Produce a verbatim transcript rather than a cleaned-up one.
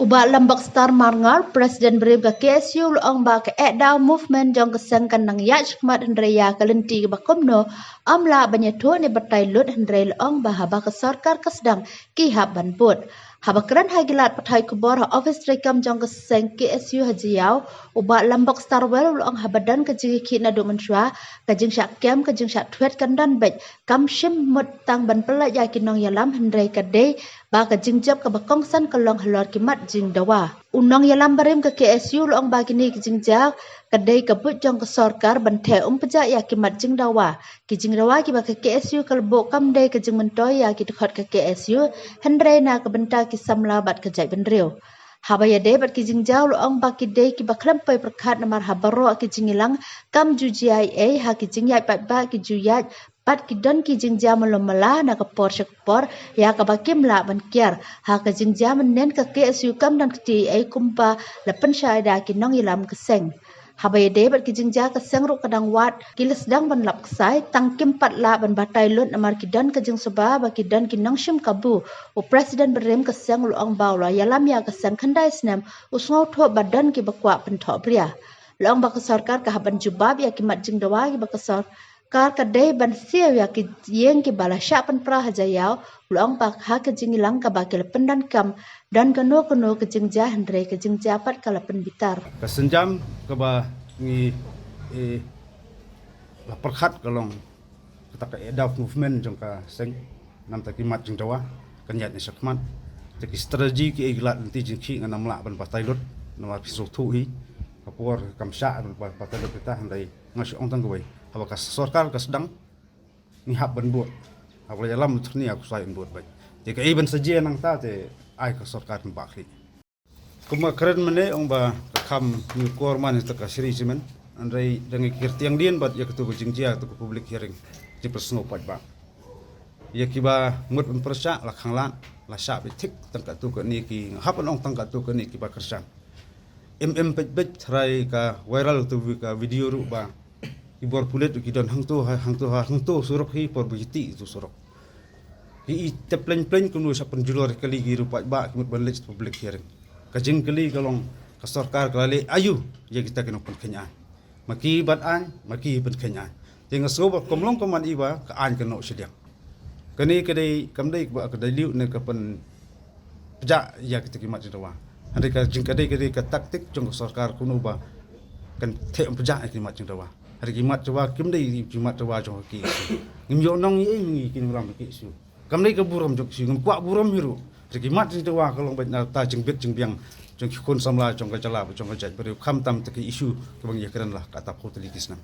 U Bah Lambok Star Marngar, President briew ka K S U, u la ong ba ka Ehdaw Movement jong ka seng kan nang ïaid shakhmat, hynrei ïa ka lynti kaba kumno, ym lah ban ïathuh ne batai lut, hynrei u la ong ba haba ka sorkar ka sdang, ki hap ban bud. Haba kren ha ki lad pathai khubor ha ophis treikam jong ka seng K S U ha Jaïaw, u Bah Lambok Star Well u la ong haba don ka jingïakhih naduh mynshuwa, ka jingshah kem, ka jingshah thwet kan don beit, kam shym mut tang ban pyllait ïa ki nongïalam, hynrei ka dei ba ka jingjop kaba kongsan ka long halor ki mat jingdawa. U nongïalam barim ka K S U u la ong ba kine ki jingjia ka dei ka buit jong ka sorkar ban theh, ym pjah ïa ki mat jingdawa. Ki jingdawa kiba ka K S U ka la buh kam dei ka jingmyntoi ïa ki dkhot ka K S U, hynrei na ka bynta ki samla bad ka jaitbynriew. Haba ïadei bad ki jingjia u la ong ba ki dei kiba khlem poi pyrkhat, namar ha baroh ki jingïalang kam ju jia ei ei, ha ki jingïaid paidbah ki ju ïaid, bad ki don ki jingjia malu mala na ka por sha ka por, ïa kaba kim lah ban kiar. Ha ka jingjia mynnin ka K S U kam don kti ei kumba la pynshai da ki nongïalam ka seng. Haba ïadei bad ki jingjia ka seng ruh ka dang wad, ki la sdang ban lap ksai, tang kim pat lah ban batai lut namar ki don ka jingsuba ba ki don ki nongshim kabu. U President barim ka seng u la ong ba u la ïalam ïa ka seng khyndai snem, u sngewthuh ba don kiba kwah pynthohbria. U la ong ba ka sorkar ka hap ban jubab ïa ki mat jingdawa kiba ka sor- kar ka dei ban siew ïa ki ïing kiba la shah pynpra ha Jaïaw, u la ong ba ha ka jingïalang kaba ki la pyndonkam, don kano kano ka jingjia, hynrei ka jingjia pat ka la pynbitar. Ka sienjam kaba ngi, eh, la pyrkhat ka long kata ka Ehdaw Movement jong ka seng, namta ki mat jingdawa kan ïaid na shakhmat. Te ki strategy ki ei ki lad lynti jingkhih ngan ym lah ban batai lut, namar phi sngewthuh hi, ka por kam shah ban batai lut kita, hynrei nga shu ong tang kawei, haba ka sorkar ka sdang, ngi hap ban bud. Haba la ïalam u attorney, ha khusai yn bud beit. Te ka ei ban sa jia nangta te ai ka sorkar kan bah khlieh. Kumba kren mynne ong ba ka kham ngi kor man ïa ka Shree Cement, hynrei da ngi kyrtiang dien bad ïa katu ka jingjia, katu ka public hearing, jingpynsngew paidbah. Ïa kiba mut ban pyrshah la khang lad, la shah beit thik, tang katu kane ki, nga hap ban ong tang katu kane kiba kyrshan. Em em peit beit, tharai ka viral tu ka video ruh ba ki bor pulit ki don hangto ha, hangto ha, hangto surok hi por ba ki tih tu surok. Ki i tep plein plein kumno shah pynjulor kali ki ruh paidbah ki mut ban leit public hearing. Ka jingkylli ka long ka sorkar ka la leh aïu ïa kita ki nongpynkheiñ aiñ. Ma ki ban aiñ, ma ki pynkheiñ aiñ. Te nga sngew ba kum long kum man i ba ka aiñ ka noh shiliang. Kane ka dei, kam dei ba ka dei liu ne ka pynpjah ïa kita ki mat jingdawa. Hynrei ka jing ka dei, ka dei ka taktik jong ka sorkar kumno ba kan theh pynpjah ïa ki mat jingdawa. Hynrei ki mat jingdawa kim dei ki mat jingdawa jong ki. Ngim ïoh nong ei ei ngi ki nongïalam ki issue. Kam dei ka burom jong ki issue, ngim kwah burom hi ruh. Hynrei ki mat jingdawa ka long beit na ta jingbit jingbiang jong ki khun samla jong ka jylla, jong ka jaitbynriew, khamtam ta ki issue kiba ngi ïakren la katta phew tylli ki snem.